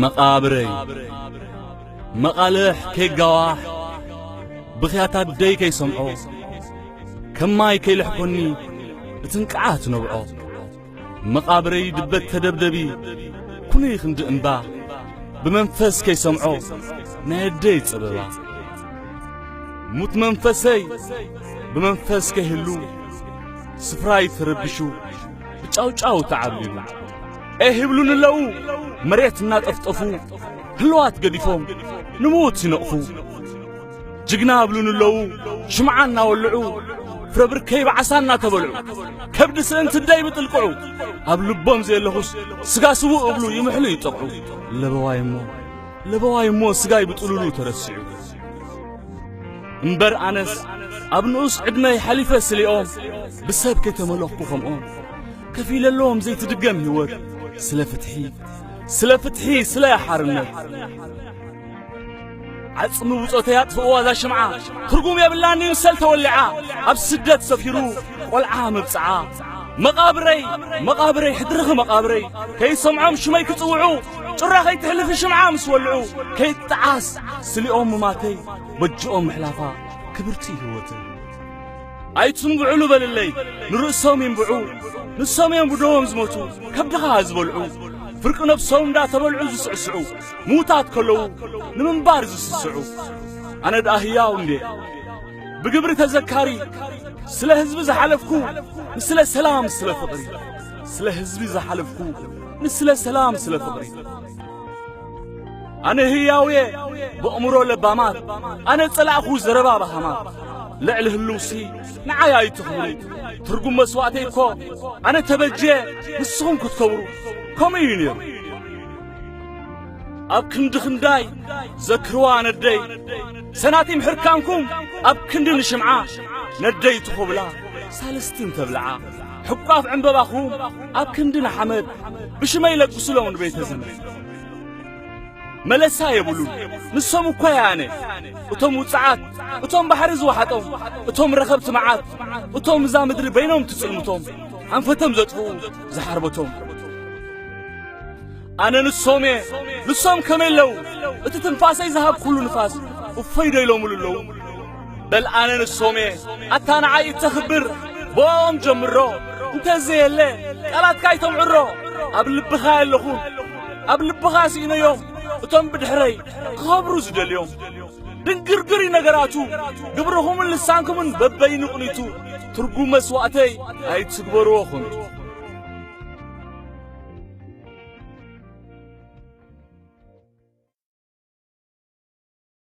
መቓብረይ መቓልሕ ከይጋዋሕ፣ ብኽያት ኣደይ ከይሰምዖ፣ ከም ማይ ከይልሕኮኒ እቲ ንቅዓት ነብዖ። መቓብረይ ድበት ተደብደቢ፣ ኩኒ ክንዲ እምባ፣ ብመንፈስ ከይሰምዖ ናይ ኣደይ ጸበባ። ሙት መንፈሰይ ብመንፈስ ከይህሉ፣ ስፍራይ ተረቢሹ፣ ብጫውጫው ተዓብሊሉ። ኤህ ይብሉኒ ኣለዉ መሬት እናጠፍጠፉ፣ ህልዋት ገዲፎም ንምዉት ይነቕፉ። ጅግና ይብሉኒ ኣለዉ ሽምዓ እናወልዑ፣ ፍረ ብርከይ ብዓሳ እናተበልዑ፣ ከብዲ ስእንቲ ደይ ብጥልቅዑ፣ ኣብ ልቦም ዘየለኹስ ስጋ ስዉእ እብሉ ይምሕሉ ይጠቕዑ። ለበዋይ እሞ፣ ለበዋይ እሞ ስጋይ ብጥሉሉ ተረሲዑ። እምበር ኣነስ ኣብ ንኡስ ዕድመይ ሓሊፈ ስሊኦም፣ ብሰብ ከይተመለኽኩ ከምኦም፣ ከፊለሎም ዘይትድገም ህይወት ስለ ፍትሒ፣ ስለ ፍትሒ፣ ስለ ሓርነት። ዓጽሚ ብጾተይ ኣጥፍእዋ እዛ ሽምዓ፣ ትርጉም የብላን ይምሰል ተወሊዓ፣ ኣብ ስደት ሰፊሩ ቆልዓ መብጽዓ። መቓብረይ፣ መቓብረይ፣ ሕድርኺ መቓብረይ፣ ከይሰምዖም ሽመይ ክጽውዑ፣ ጭራ ከይትሕልፊ ሽምዓ ምስ ወልዑ፣ ከይጠዓስ ስሊኦም ምማተይ፣ በጅኦም ምሕላፋ ክብርቲ ህይወተይ። ኣይትንብዕሉ በልለይ፣ ንርእሶም ይንብዑ፣ ንሶም እዮም ብደዎም ዝሞቱ፣ ከብድኻ ዝበልዑ፣ ፍርቂ ነብሶም እንዳተበልዑ ዝስዕስዑ፣ ምዉታት ከለዉ ንምንባር ዝስስዑ። ኣነ ደኣ ህያው እንዴ ብግብሪ ተዘካሪ፣ ስለ ህዝቢ ዝሓለፍኩ፣ ንስለ ሰላም፣ ስለ ፍቕሪ። ስለ ህዝቢ ዝሓለፍኩ፣ ንስለ ሰላም፣ ስለ ፍቕሪ። ኣነ ህያውየ ብእምሮ ለባማት፣ ኣነ ጸላእኹ ዘረባ ባሃማት። ልዕሊ ህልውሲ ንዓይ ኣይትኽብሩ። ትርጉም መስዋእተይ እኮ ኣነ ተበጅየ ንስኹም ክትከብሩ። ከምኡ እዩ ነይሩ። ኣብ ክንዲ ክንዳይ ዘክርዋ ነደይ፣ ሰናቲም ሕርካንኩም ኣብ ክንዲ ንሽምዓ፣ ነደይ ትኹብላ ሳልስቲ እንተብልዓ፣ ሕቋፍ ዕምበባኹም ኣብ ክንዲ ንሓመድ ብሽመይ ለግሱሎም ንቤተ ዘመድ። መለሳ የብሉን ንሶም እኮ ያነ፣ እቶም ውጽዓት፣ እቶም ባሕሪ ዝወሓጦም፣ እቶም ረኸብቲ መዓት፣ እቶም እዛ ምድሪ በይኖም ትጽልምቶም፣ ኣንፈቶም ዘጥፍኡ ዝሓርበቶም። ኣነ ንሶም እየ፣ ንሶም ከመይ ኣለዉ? እቲ ትንፋሰይ ዝሃብ ኩሉ ንፋስ፣ እፎይ ዶ ኢሎምሉ ኣለዉ? በል ኣነ ንሶም እየ፣ ኣታ ንዓይ እተኽብር፣ ብኦም ጀምሮ፣ እንተዘየለ፣ ቃላትካ ኣይተምዕሮ፣ ኣብ ልብኻ የለኹን፣ ኣብ ልብኻ ስኢነዮም፣ እቶም ብድሕረይ ክኸብሩ ዝደልዮም። ድንግርግር እዩ ነገራቱ፣ ግብርኹምን ልሳንኩምን በበይኑ ቅኒቱ፣ ትርጉም መስዋእተይ ኣይትግበርዎ ኹን።